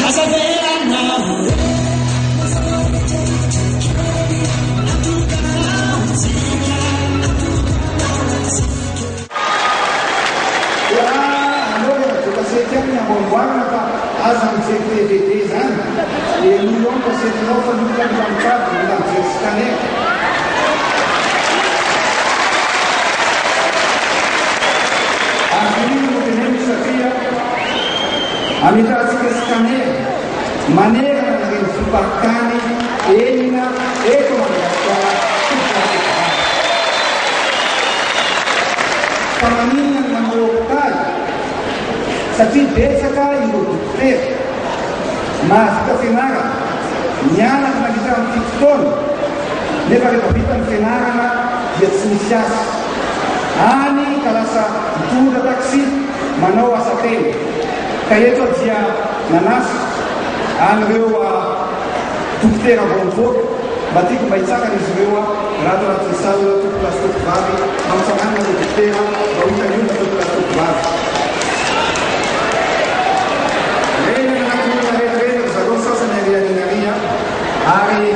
Aza avelanao e. Dia aleo le radio kasety ihany ny amboamboarina fa aza mijery DVD zany, henoy ao ny kasetinao fa ny olona mila mitady, mila mijery scanner. Ary maninona no teneniko satria ametrahantsika scanner manerana ny renivohi-paritany enina eto Madagasikara tompokolahy vehivavy. Fa maninona no manao hopitaly? Satria betsaka ireo dokotera mahavita fianarana, nianatra nandritra ny fito taona, nefa rehefa vita ny fianarana dia tsy misy asa. Any ka lasa mitondra taxi, manao asa tena. Ka eto aho dia nanasa an'ireo dokotera vao nivoaka, mba tiako mba hitsangana izy ireo raha ato anatin'ny salle tompokolahy sy tompokovavy, ampitsanganana ireo dokotera mba ho hitan'ny olona tompokolahy sy tompokovavy. Ireny any anatin'ny olona rehetra ireny ry zareo ny sasany ary aoriana ary ary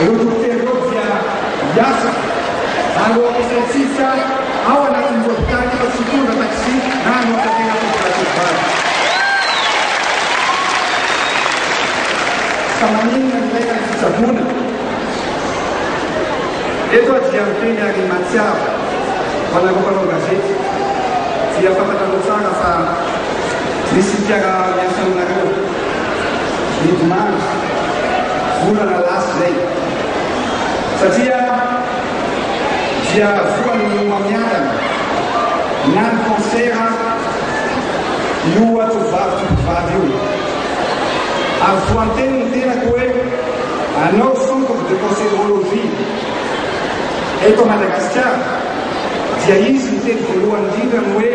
ireo dokotera ireo dia hiasa ary ho ampiasaintsika ao anatin'ny hopitaly fa tsy hitondra taxi na hanao tena tompokolahy tovovavy. Fa maninona no ilaina ny fitsaboana? Eto aho dia miteny ary mahatsiaro ho anareo mpanao gazety dia fantatrareo tsara fa misy mpiara-miasa aminareo nodimandry volana lasa izay satria dia voan'ny homamiadana na ny cancer io tovovavy tovovavy io. Ary voanteny ny tenako hoe hanao centre de cancérologie eto Madagasikara dia izy niteny voalohany indrindra ny hoe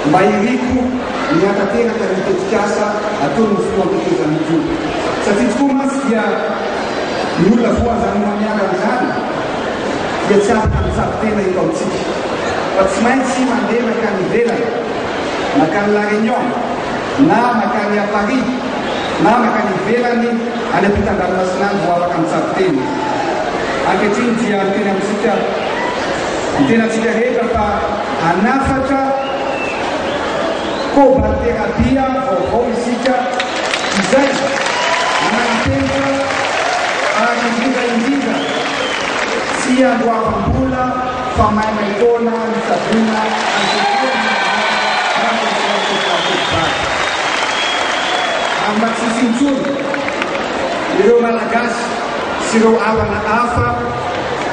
mba iriko ny hatanteraka ny tetikasa ataon'ny filoham-tetezamita io. Satria tokoa mantsy dia ny olona voan'izany homamiadana izany dia tsy afaka mitsabo tena eto amintsika fa tsy maintsy mandeha mankany ivelany. Mankany La Réunion, na mankany à Paris, na mankany ivelany any ampitan-dranomasina any vao afaka mitsabo tena. Ankehitriny dia miteny amintsika ny tenantsika rehetra fa hanafatra kobalterapia vaovao isika izay manara-penitra ary indrindra indrindra tsy andoavam-bola fa maimaim-poana ny tsaboina ankehitriny na tovovavy. Ary mba tsy hisy intsony ireo Malagasy sy ireo havana hafa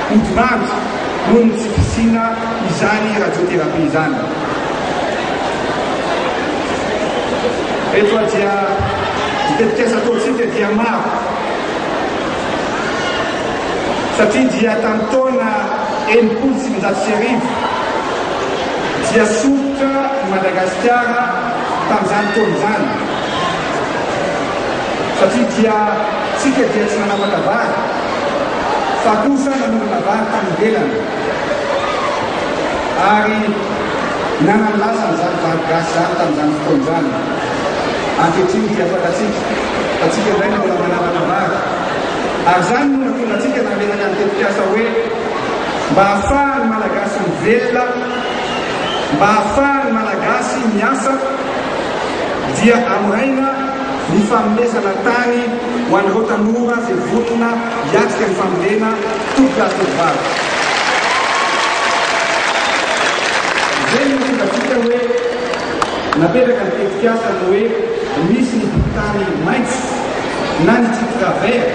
hodimandry noho ny tsy fisiana izany radiothérapie izany. Eto dia ny tetikasa ataontsika dia maro satria dia tamin'ny taona 1960 dia somotra i Madagasikara tamin'izany taona izany satria dia tsika dia tsy nanapaka vary fa kosa nanorina vary tany ivelany ary nanany lazany izany vary gasy izany tamin'izany fotoana izany. Ankehitriny dia fantatsika fa tsika indray no mbola manapaka vary ary izany no nahatonga antsika nametraka ny tetikasa hoe mba hahafahan'ny Malagasy mivelona, mba hahafahan'ny Malagasy miasa dia hamoraina ny fanomezana tany ho an'ireo tanora izay vonona hiatrika ny fambolena tompokolahy sy tovovavy. Izay no nahatonga antsika hoe napetraka ny tetikasa ny hoe misy ny boky-tany maitso na ny titre vert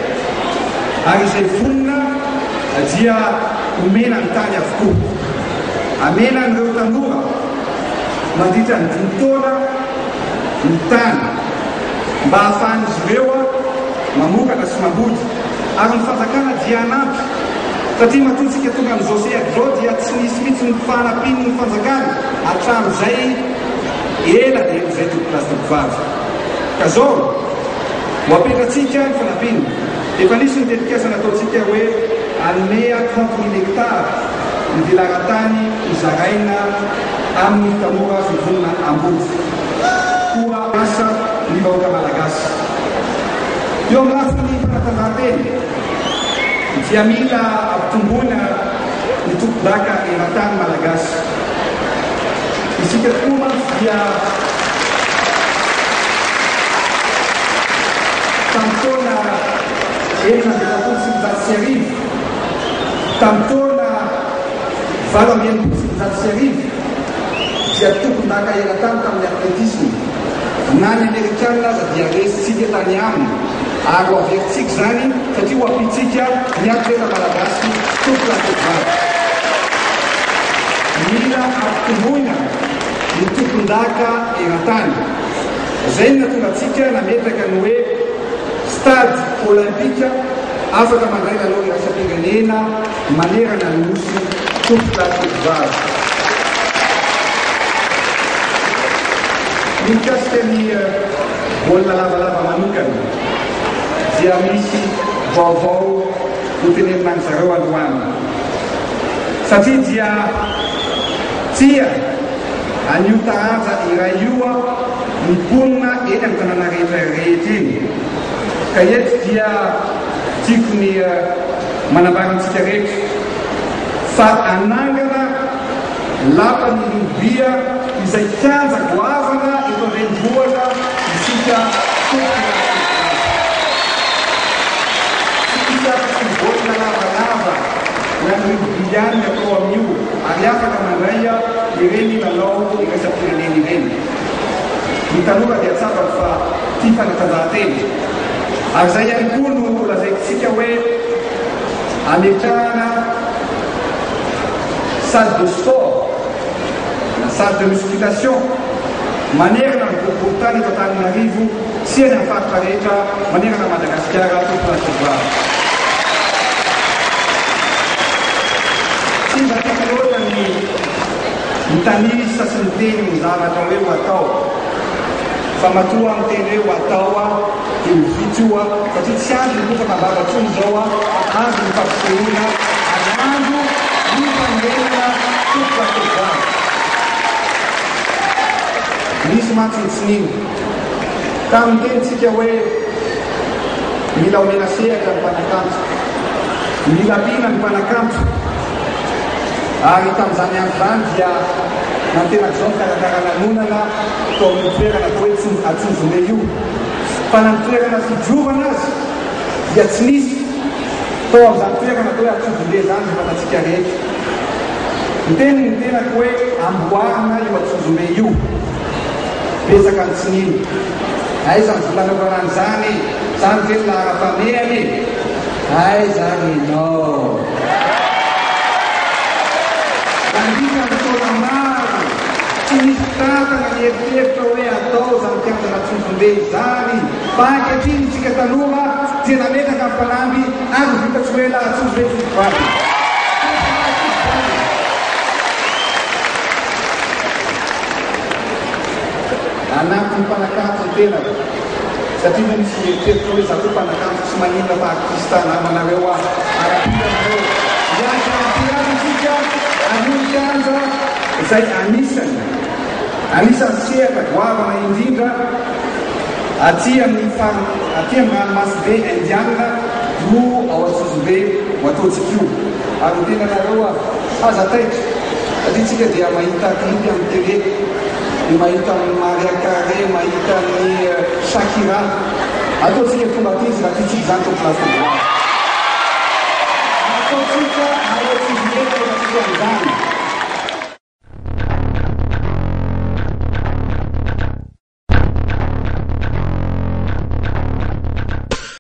ary izay vonona dia omena ny tany avokoa. Amena an'ireo tanora mandritra ny dimy taona ny tany mba hahafahan'izy ireo mamokatra sy mamboly ary ny fanjakana dia hanampy satria matoa tsika tonga amin'izao sehatra izao dia tsy nisy mihitsy ny fanampian'ny fanjakana hatramin'izay ela dia ela izay tompokolahy sy tompokovavy ka zao ho apetratsika ny fanampiana. Efa nisy ny tetikasa nataontsika hoe hanome 30 mille hectares ny velaran-tany hozaraina amin'ny tanora vovonana ambony. ny vahoaka malagasy. Eo amin'ny lafiny fanatanjahantena dia mila ampitomboina ny tompondaka eran-tany malagasy. Isika tokoa mantsy dia tamin'ny taona 1946, tamin'ny taona 1968 dia tompondaka eran-tany tamin'ny atletisma. Na ny Amerikana aza dia resintsika tany aminy ary ho averintsika izany satria ho ampiantsika ny atleta malagasy tompon'andraikitra. Mila ampitomboina ny tompondaka eran-tany. Izay no nahatonga antsika nametraka ny hoe Stade Olympique afaka mandray lalao iraisam-pirenena manerana ny Nosy tompon'andraikitra. Ny mikasika ny baolina lavalava manokana dia misy vaovao ho tenenina an-dry zareo androany satria dia tia an'io taranja iray io ny mponina eny amin'ny tanàna rehetra rehetra eny ka eto dia tiako ny manambara amintsika rehetra fa hanangana Lapan'i Libya izay kianja goavana eto an-drenivohitra isika tompon'andraikitra. Tsy misy afa-tsy ny baolina lavalava na ny rugby ihany ny atao amin'io ary afaka mandray ireny lalao iraisam-pirenena ireny. Ny tanora dia tsapany fa tia fanatanjahantena ary izay ihany koa no lazaintsika hoe ametrahana Salle de sport na salle de musculation manerana ny boriborintany eto Antananarivo sy any amin'ny faritra rehetra manerana an'i Madagasikara tompon'andraikitra. Tsy mba tiako loatra ny mitanisa sy miteny ny zavatra hoe ho atao fa matoa aho miteny hoe ho atao aho dia ho vita io aho satria tsy andro ny kofaka am-bava intsony izao aho fa andro ny fampisehoana ary andro ny fanorenana fotodrafitrasa. Nisy mantsy ny tsy nino tamin'ny tenintsika hoe mila omena sehatra ny mpanakanto, mila ampiana ny mpanakanto ary tamin'izany andro izany dia nantenako izao nikarakara lanonana tao amin'io toerana atao hoe Antsonjombe io. Fa na ny toerana fidiovana aza dia tsy nisy tao amin'izany toerana atao hoe Antsonjombe izany izay fantatsika rehetra. Niteny ny tenako hoe amboarina io Antsonjombe io. Betsaka ny tsy nino. Aiza ny vola anaovana an'izany e? Izany ve no laharam-pahamehana e? Aiza ary ianao? Nandritra ny taona maro, tsy nisy mpitantana nieritreritra hoe atao izany kianjan'Antsonjombe izany, fa ankehitriny isika tanora dia nametraka ny fanamby ary ho vita tsy ho ela Antsonjombe tsy mivady. Anatin'ny mpanakanto ny tenako. Satria moa misy mieritreritra hoe za koa mpanakanto tsy maninona fa artista namanareo aho ary ampita anareo hiasa ampirano isika anio kianja izay anisany anisan'ny sehatra goavana indrindra aty amin'ny fari aty amin'ny ranomasimbe indiana no ao Antsonjombe ho ataontsika io ary miteny anareo aho aza taitra satria tsika dia mahita clip amin'ny télé Ny mahita an'i Mariah Carey, mahita an'i Shakira. Ataontsika tonga aty izy raha tiantsika izany tompolahy sy tompovavy. Ataontsika ao Antsonjombe.